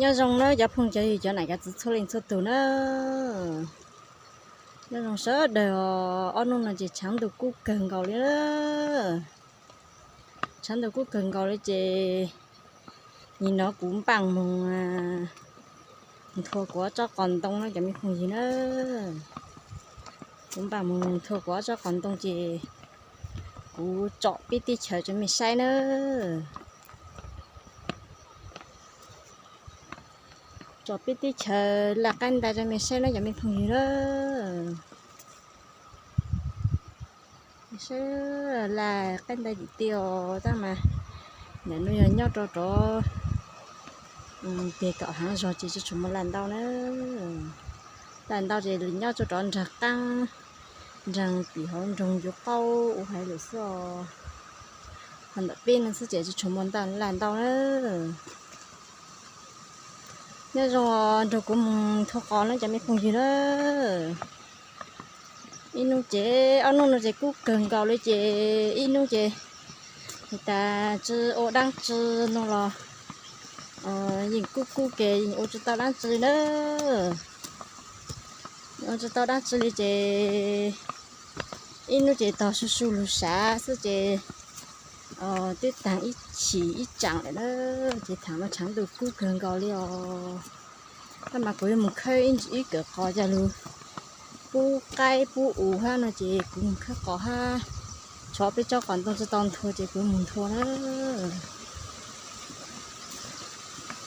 Nyob zoo na cov phooj cov ywg cov nam cov txwv txhua leej txhua tus na. Nyob zoo sawv daws os, ob hnub no ces tshav ntuj kub kawg nkaus li na. Tshav ntuj kub kawg nkaus li ces nim no kuv npaj moog nthua kuv ob tsob qos ntoo na cov me phooj ywg na. Kuv npaj moog nthua kuv ob tsob qos ntoo ces kuv tsom peb teb chaws rau mej saib na. Tsom peb teb chaws laj qaib ntais rau mej saib na cov me phooj ywg na. Saib laj qaib ntais tim tej os, tab mas ntawm nuav yog nyob rau rov peg kaum haav zog ces tsis tshua muaj laj ntau na. Laj ntau ces nyob rau rov nraag qaab, nraag tim hauv nroog ncuav qaub ua haiv lawm xwb os. Ho ntawm peb no xwb ces tsis tshua muaj laj ntau na. Nyob zoo nrug kuv moog nthua qos na cov me phooj ywg na. Ib hnub ces ob hnub no ces kub kawg nkaus li ces ib hnub ces tas tsi ua dlaab tsi no los yeej kub kub ces yeej ua tsi tau dlaab tsi na. Yeej ua tsi tau dlaab tsi li ces ib hnub ces tog su su lug sav xwb ces twb taag ib chim ib tsaam lawm na. Ces thaam no tshav ntuj kub kawg nkaus li os. Tab mas kuv yuav moog khawb ib kawm qos coj lug pub qaib pub us hab no ces kuv moog khawb qos hab. Tshuav peb tsob qos ntoo tsi tau nthua ces kuv moog nthua na.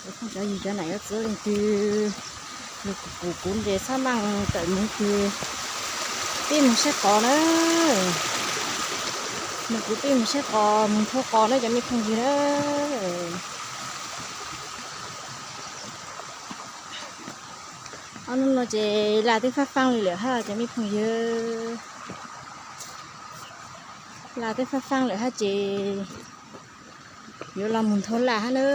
Cov phooj cov ywg cov nam cov txwv leej twg nug kuv, kuv ntes txhob maaj tawm moog ces peb moog saib qos na. Nug kuv peb moog saib qos, moog nthua qos na cov me phooj ywg na. Ob hnub no ces laj twb faab faab li lawm hab cov me phooj ywg. Laj twb faab faab lawm hab ces yuav los moog nthua laj hab na.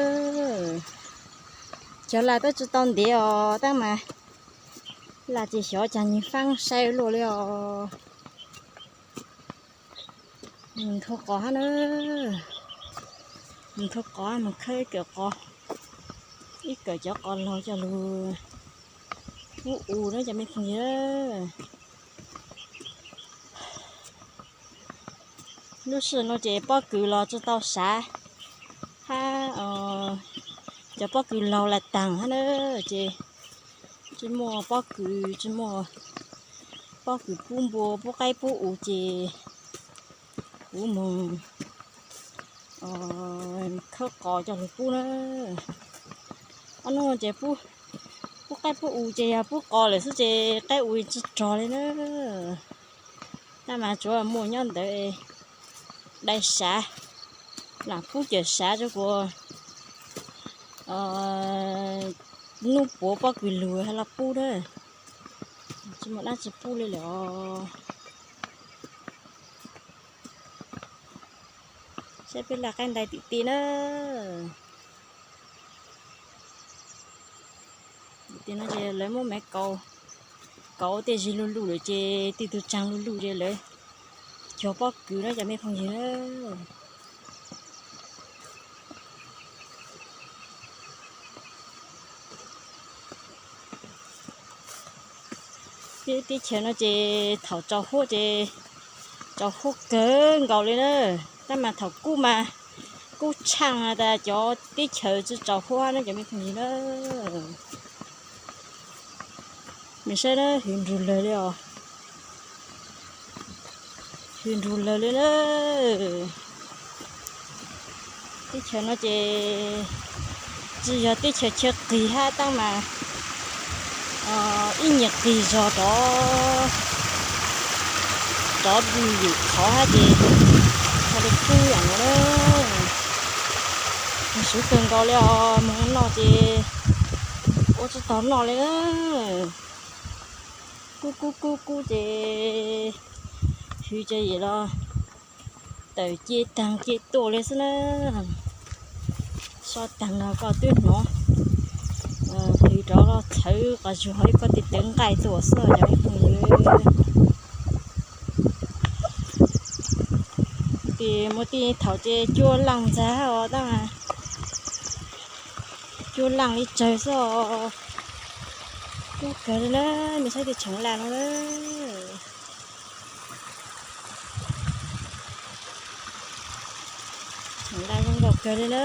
Cov laj twb tsi tau ntev os tab mas laj ces xyov caag nyiag faab sai luaj li os. Moog nthua qos hab na. Moog nthua qos, moog khawb ib kawm qos, ib kawm cov qos laug coj lug pub us na cov me phooj ywg. Lub sij hawm no ces pob kws los tsi tau sav hab, cov pob kws laug lawm taag hab na, ces tsi muaj pob kws, tsi muaj pob kws pub npua pub qaib pub us ces kuv moog khawb qos coj lug pub na. Ob hnub ces pub qaib pub us ces yog pub qos lawm xwb ces qaib us tsi rog li na. Tab mas tsuav muaj nyob ntawd dai sav, lam pub cawm sav rua kuas nub puav pob kws lug hab los pub na. Tsi muaj dlaab tsi pub li lawm os. Saib peb laj qaib ntais tim tej na. Tim no ces lawv muab maiv kaus, kaus tej zig lug lug lawm ces tej tug tsaag lug lug ces lawv cog pob kws na cov me phooj ywg na. Peb teb chaws no ces thaum tsaus huab ces tsaus huab kawg nkaus li na. Tab mas thaum kub mas kub tshaaj tas cov teb chaws tsi tsaus huab na cov me phooj ywg na. Mej saib na, hwv nrug lawg li os. Hwv nrug lawg li na. Teb chaws no ces tsi yog teb chaws chaw qis hab tab mas ib nyuag qis zog rov, rov dlhau yum qhov hab ces ua li kub yam no na. Moog suv kawg nkaus li os, moog noj ces ua tsi tau noj li na. Kub kub kub kub ces hwv ces yim los tawm ce taag ce tuaj li xwb na. So taag no koj twb hnov hwv rov los txhawv qos zug hov ib pob tis tawv nqaij tuaj xwb cov me phooj ywg. Tes muaj tej thaum ces cua laaj ntxag os tab mas Cua laaj li tsawg xwb os. Cua kawg li na, mej saib tej tsheev laj no na. Tsheev laj zoo nkauj kawg li na.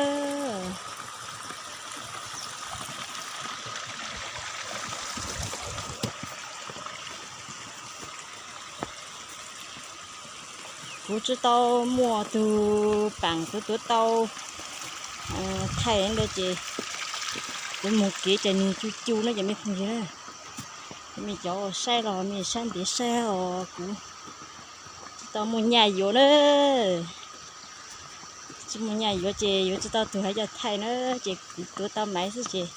Kuv tsi tau muaj tug paam kuv tuav tau thaij ntawd ces kuv moog kev ces nwg cu cu na ces mej phooj ywg na. Mej cov saib los mej saib ntev saib os, kuv tsi tau muaj nyaj yuav na. Tsi muaj nyaj yuav ces yuav tsi tau tug hais coj thaij na, ces kuv tuav tau maiv xwb ces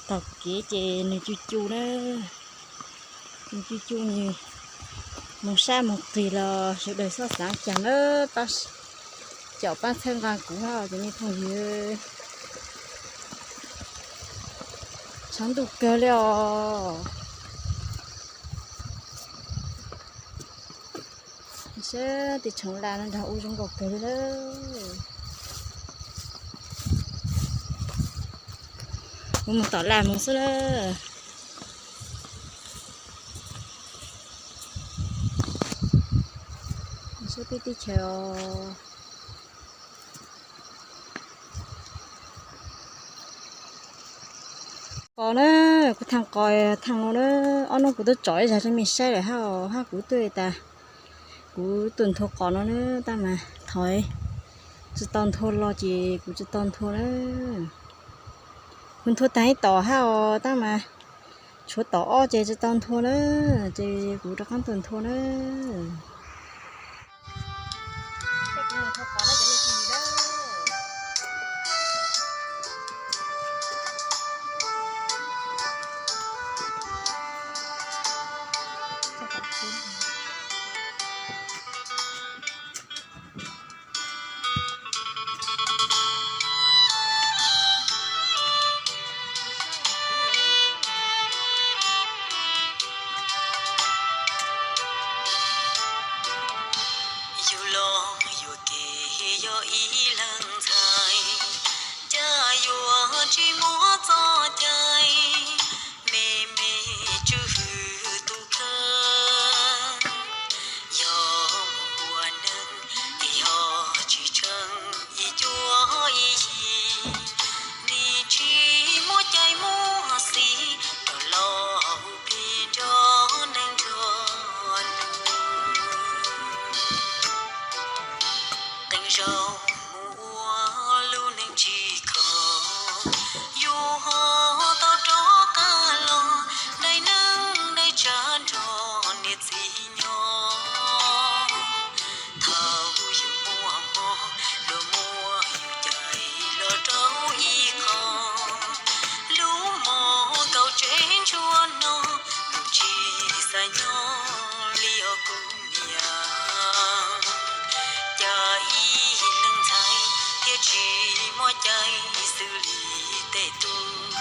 taug kev ces nwg cu cu na. Nwg cu cu nwg moog sab moog qig los sawv daws xob xaav caag na, pab caum pab txhawb nqaa kuv hab ces mej phooj ywg. Tshav ntuj kawg li os. Saib tej tsheev laj no nrag ua zoo nkauj kawg li lawm. Kuv moog tom laj moog xwb na. Saib peb teb chaws os. Qos na, kuv thaaj qos thaaj no na, ob nub kuv twb tsom ib zag rua mej saib lawm hab os, hab kuv tuaj tas, kuv tuaj nthua qos no na, tab mas thov tsi tau nthua los ces kuv tsi tau nthua na. Kuv nthua taag ib tom hab os, tab mas tshuav tom ob ces tsi tau nthua na, ces kuv rov qaab tuaj nthua na. Yug los yuam kev yog ib leeg ntxhais, cas yuav tsis muaj txoj cai, me me tswj hwm tus kheej. Yog mus ua neeg es yog tsis tseeb ib cuab ib yig, nim tsis muaj cai muaj xis rov los hu plig nrog neeg nrog nus. Qee zaug mus ua lub neej tsis khov, yus ho tau rov qab los daim neeg daim tsav nrog niam txiv nyob. Thaum yus muaj mob luag muab yus cais los rau ib qho, lub mos kaum tsev ntsuag no tus tsis xav nyob li os kuv niam. Cas ib leeg ntxhais thiaj tsis muaj cai xws li tej tug,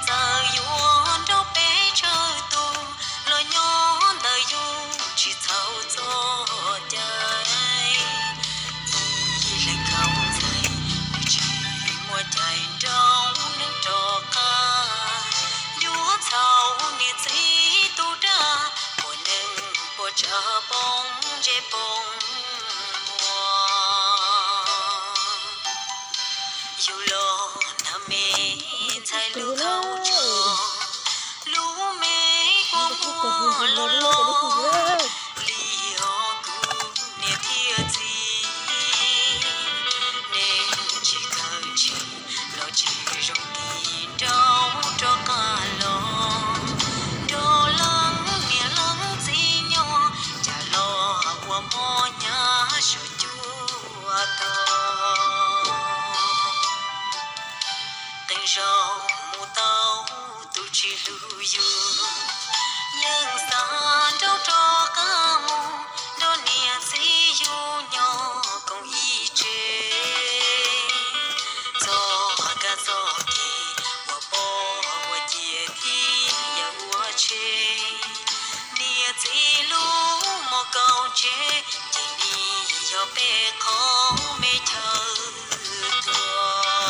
txawm yuav nrog peb tsawg tug los nyob ntawm yus tsis txhaum txoj cai. Ib leeg nkauj ntxhais nws tsis muaj cai nrog neeg rov qab, yuav txhaum niam txiv tus dag, puas neeg puas tsav poob ntsej poob muag. Yug los nag me ntxhais lub khaub tsho, lub me kua muag loj loj li os kuv niam thiab txiv. Neeg tsis kawm ntse los tsis zoo tis nraug rov qab los, nrog leej niam leej txiv nyob, cas los ua mob hnyav saum cuab tog. Qee zaug mus tau tus tsis hlub yus, yeej xav nraug rov qab mus nrog niam txiv yug nyob koom ib tsev. Txoj kab txoj ke uas pog uas ciam thiab yawm uas tsheej, niam txiv lub mos kaum tsev ces nim yog peb qhov me chaw tuag.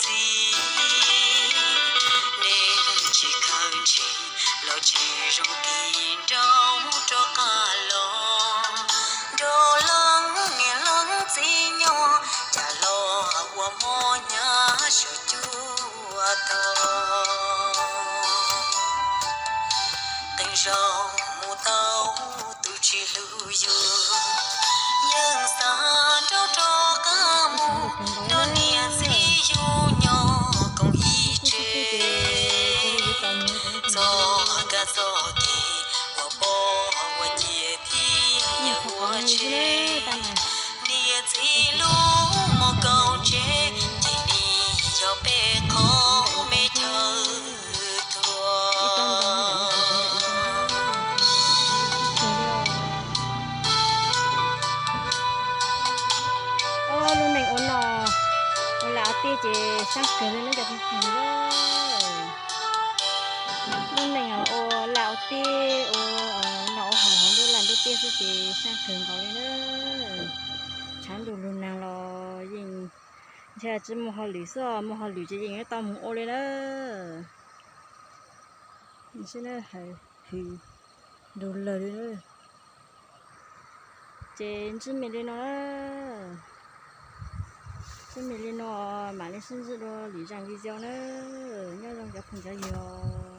txiv, nej tsis khaws ntshis los tsis zoo tig nraum rov qab los. Nrog leej niam leej txiv nyob, cas los ua mob hnyav saum cuaj tog. Qee zaug mus tau tus tsis hlub yus, yeej xav nrauj rov qab mus nrog niam txiv yus nyob koom ib tsev. Txoj kab txoj kis uas pom ua ciav thiab yawg ua tsev, niam txiv lub mos kaum tsev, ces nim yog peb qhov me chaw thuam. Lub neej ua no, ua lam ua tiaj ces sab kawg li na cov phooj ywg. Lub neej ua lam ua tiaj, ua no ua haus hauv ntuj lam ntuj tiaj xwb ces sab kawg nkaus li na. Tshav ntuj lug neeg los yeej ntshe tsis muaj hauj lwm xwb, muaj hauj lwm ces yeej tau mus ua li na. Hwm, nrug lawg li. Ces ntsib me li no, ntsib me li no mam li sib ntsib dua lwm zaj video na. Nyob zoo cov phooj cov ywg.